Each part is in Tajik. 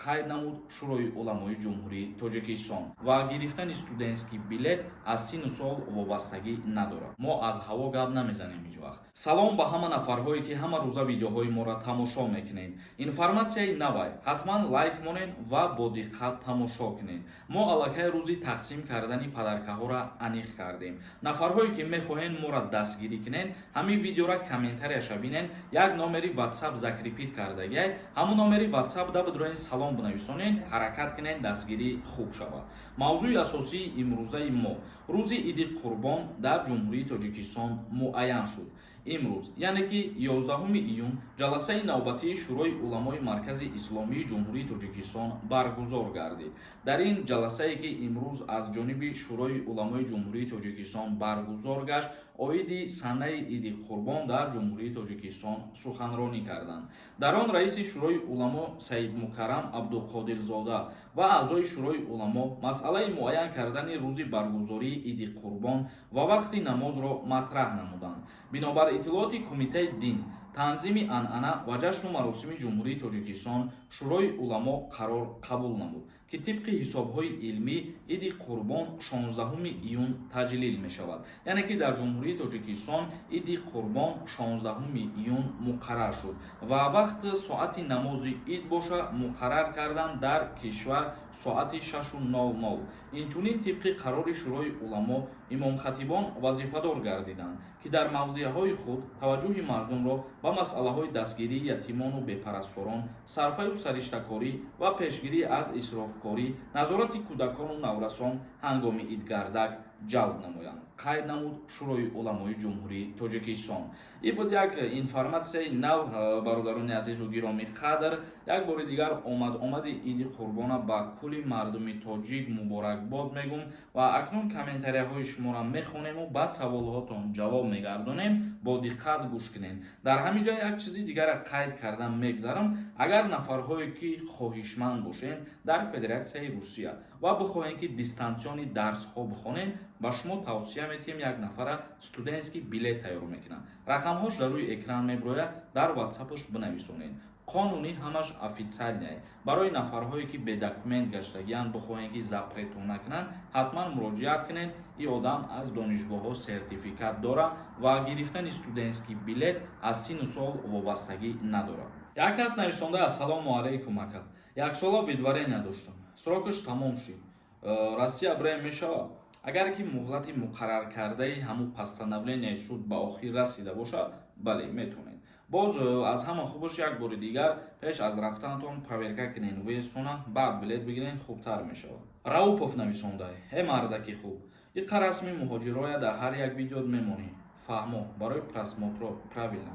Қайд намуд Шӯрои уламои Ҷумҳурии Тоҷикистон. Ва гирифтани студентский билет аз синну сол вобастагӣ надорад. Мо аз ҳаво гап намезанем ҳеҷ вақт. Салом ба ҳама нафарҳое, ки ҳама рӯза видеоҳои моро тамошо мекунед. Информатсияи навай, ҳатман лайк монед ва бо диққат тамошо кунед. Мо аллакай рӯзи тақсим кардани подаркаҳоро аниқ кардем. Нафарҳое, ки мехоҳед моро дастгирӣ кунед, ҳамин видеора комментарияша бинед, як номери WhatsApp закрепить кардагиай. Ҳамун номери WhatsApp да бидроен, салом бинависонед, ҳаракат кунед, дастгирӣ хуб шавад. Мавзӯи асосии имрӯзаи мо: рӯзи Иди Қурбон дар Ҷумҳурии Тоҷикистон муайян шуд. Имрӯз, яъне ки 11 июн, ҷаласаи навбатии Шӯрои уламои Маркази Исломии Ҷумҳурии Тоҷикистон баргузор гардид. Дар ин ҷаласае, ки имрӯз аз ҷониби Шӯрои уламои Ҷумҳурии Тоҷикистон баргузор гашт, оиди санаи Иди Қурбон дар Ҷумҳурии Тоҷикистон суханронӣ карданд. Дар он раиси Шӯрои уламо Саидмукаррам Абдуқодирзода ва аъзои Шӯрои уламо масъалаи муайян кардани рӯзи баргузории Иди Қурбон ва вақти намозро матраҳ намуданд. Бинобар иттилооти Кумитаи дин, танзими анъана ва ҷашну маросими Ҷумҳурии Тоҷикистон, Шӯрои уламо қарор қабул намуд, ки тибқи ҳисобҳои илмӣ Иди Қурбон 16 июн таҷлил мешавад. Яъне ки дар Ҷумҳурии Тоҷикистон Иди Қурбон 16 июн муқаррар шуд ва вақт соати намози ид боша, муқаррар кардан дар кишвар соати 6:00. Инчунин, тибқи қарори Шӯрои уламо, имомхатибон вазифадор гардиданд, ки дар мавзеъҳои худ таваҷҷӯҳи мардумро ба масъалаҳои дастгирии ятимону бепарасторон, сарфаю сариштакорӣ ва пешгирӣ аз исрофкорӣ, назорати кӯдакону наврасон ҳангоми идгардак ҷалб намоянд, қайд намуд Шӯрои уламои Ҷумҳурии Тоҷикистон. Ин буд як информатсияи нав. Бародарони азизу гиромӣ қадр, як бори дигар омад омади Иди Қурбона ба кулли мардуми тоҷик муборакбод мегӯм. Ва акнун комментарияҳои шуморо мехонему ба саволҳотон ҷавоб мегардонем. Бо диққат гӯш кунед. Дар ҳамин ҷо як чизи дигарро қайд кардан мегзарам. Агар нафарҳое, ки хоҳишманд бошед дар Федератсияи Русия ва бихоҳед, ки дистанционный дарсҳо бихонед, ба шумо тавсия метиҳем, як нафара студентский билет тайёр мекунад. Рақамҳош дар рӯи экран меброяд, дар ватсапаш бинависонед. Қонунӣ, ҳамаш официальный. Барои нафарҳое, ки бе документ гаштагианд, бихоҳем, ки запретон накунанд, ҳатман муроҷиат кунед. Ин одам аз донишгоҳҳо сертификат дорад ва гирифтани студентский билет аз синну сол вобастагӣ надорад. Як кас нависонда: «Ассалому алайкум, ака, яксола выдворение доштам, срокаш тамом шид, Россия бирем мешавад?» Агар ки муҳлати муқарраркардаи ҳамун постановленияи суд ба охир расида бошад, бале, метавонед. Боз аз ҳама хубаш, як бори дигар пеш аз рафтанатон проверка кунед въездтона, баъд билет бигиред, хубтар мешавад. Раупов нависонда: «Э, мардаки хуб, иқа расми муҳоҷироя дар ҳар як видеот мемонӣ. Фаҳмо, барои просмотро, правильно?»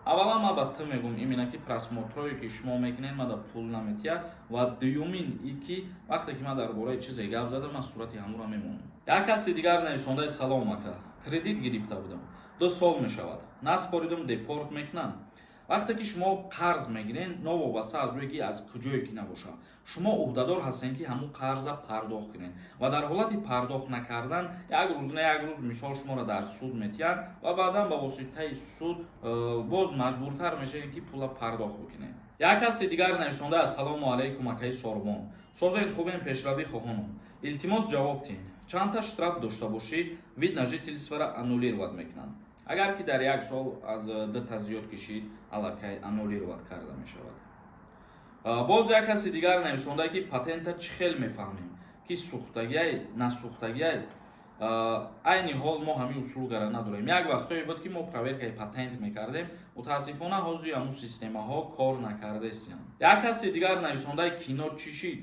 Аввалан, ман ба ту мегӯм, именно ки просмотрое, ки шумо мекунед, ман да пул наметиҳад. Ва дуюмин и ки вақте ки ман дар бораи чизе гап задам, ман сурати ҳамуро мемонам. Як каси дигар нависондаи: «Салом, ака, кредит гирифта будам, 2 сол мешавад, наспоридум, депорт мекунанд?» Вақте ки шумо қарз мегиред, новобаста аз рӯе ки аз куҷое ки набошад, шумо ӯҳдадор ҳастед, ки ҳамун қарза пардохт кунед. Ва дар ҳолати пардохт накардан, як рӯз на як рӯз, мисол, шуморо дар суд метиҳанд ва баъдан ба воситаи суд боз маҷбуртар мешавед, ки пула пардохт бикунед. Як каси дигар нависонда: «Ассалому алайкум, акаи Сорбон, созед, хубем, пешравӣ хоҳонам. Илтимос, ҷавоб диҳед, чандта штраф дошта бошӣ, вид на жительствора аннулировать мекунанд?» Агар ки дар як сол аз дута зиёд кишид, аллакай аннулировать карда мешавад. Боз як каси дигар нависонда, ки патента чӣ хел мефаҳмем, ки сӯхтагиай, насӯхтагиай? Айни ҳол мо ҳамин услугара надорем. Як вақтое буд, ки мо проверкаи патент мекардем. Мутаассифона, ҳозир ҳамун системаҳо кор накардаистиянд. Як каси дигар нависондаи: «Кино чӣ шид?»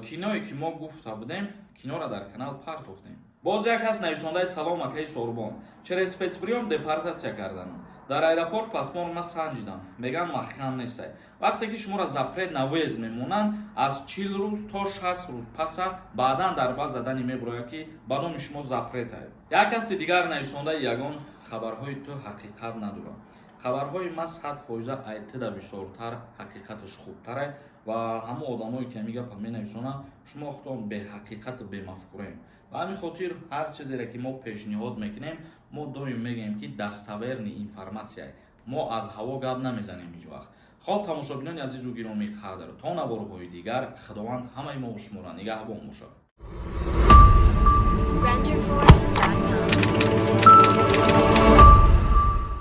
Киное, ки мо гуфта будем, киноро дар канал партофтем. Боз як кас нависондаи: «Салом, акаи Сорбон, через спецприём депортатсия карданам, дар аэропорт паспортма санҷидам, меган, маҳкам нестай». Вақте ки шуморо запрет на въезд мемонанд, аз 40 рӯз то 60 рӯз паса баъдан дар баъз задани меброяд, ки ба номи шумо запретай. Як каси дигар нависондаи: «Ягон хабарҳои ту ҳақиқат надорад». Хабарҳои ман 100 фоиза айтида бисёртар ҳақиқаташ хубтаре. Ва ҳамон одамое, ки ҳамин гапа менависонанд, шумо худтон беҳақиқату бемафкураем. Ба ҳамин хотир ҳар чизере, ки мо пешниҳод мекунем, мо доим мегӯем, ки достоверный информация. Мо аз ҳаво гап намезанем ҳеҷ вақт. Хоб, тамошобинони азизу гиромӣ қадр, то наворҳои дигар Худованд ҳамаи мо шуморо нигаҳбон бошад.